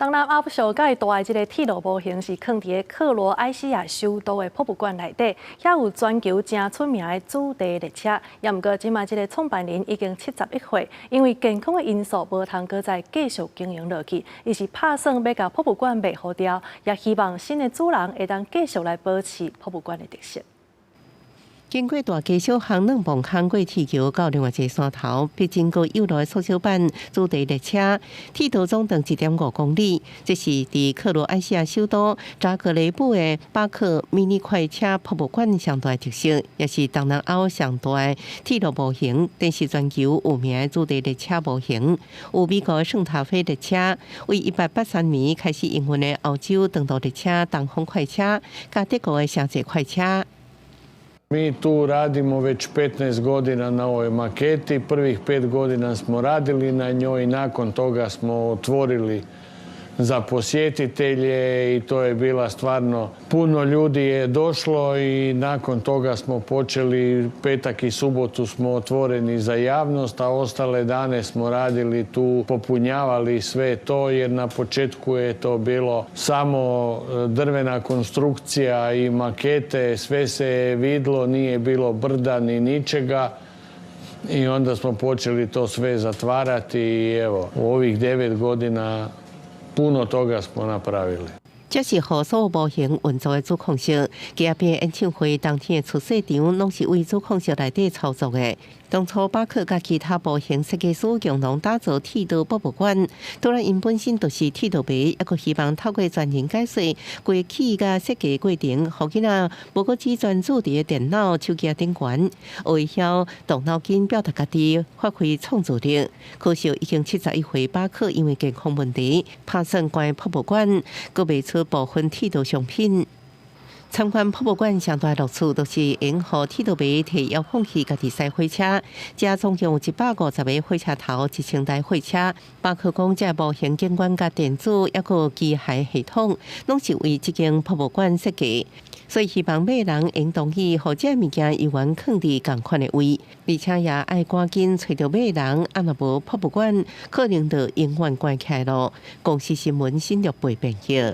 東南亞上蓋大的這个鐵路模型是囥佇克羅埃西亞首都的博物館內底，遐有全球誠出名的主題列車。也毋過，這馬這个創辦人已經71歲，因為健康的因素，無通閣再繼續經營落去。伊是拍算欲共博物館賣予掉，也希望新的主人會當繼續來保持博物館的特色。經過大街小巷、兩磅坑過鐵橋到另外一个山頭，必經過幼路的縮小版主題列車，鐵道總長1.5公里。這是佇克羅埃西亞首都扎格雷布的巴克迷你快車博物館上大特色，也是東南歐上大的鐵路模型，展示全球有名的主題列車模型。有美國的聖塔菲列車，為1883年開始營運的歐洲長途列車東方快車，佮德國的城際快車。 Mi tu radimo već 15 godina na ovoj maketi. Prvih 5 godina smo radili na njoj i nakon toga smo otvorili za posjetitelje i to je bila stvarno, puno ljudi je došlo i nakon toga smo počeli, petak i subotu smo otvoreni za javnost, a ostale dane smo radili tu, popunjavali sve to jer na početku je to bilo samo drvena konstrukcija i makete, sve se je vidlo, nije bilo brda ni ničega. I onda smo počeli to sve zatvarati i evo, u ovih 9 godina puno toga smo napravili. 這是予所有模型運作的主控室，今仔演唱會當天的出賽場，攏是為主控室內底操作的。當初巴克佮其他模型設計師共同打造鐵道博物館，當然𪜶本身就是鐵道迷，猶閣希望透過專人解說過去佮設計過程，予囡仔無閣只專注佇電腦、手機頂懸，會曉動腦筋表達家己，發揮創造力。可惜已經71歲，巴克因為健康問題，拍算關博物館，閣賣出部分鐵道商品。參觀博物館上大樂趣，就是會予鐵道迷提遙控器家己駛火車。遮總共有150個火車頭，1000台火車。巴克講，這模型景觀佮電子，猶閣機械系統，攏是為這間博物館設計。所以希望買人會同意，予這物件猶原囥佇仝款的位，而且也愛趕緊揣著買人，啊若無博物館可能就永遠關起來囉。公視新聞新竹編譯。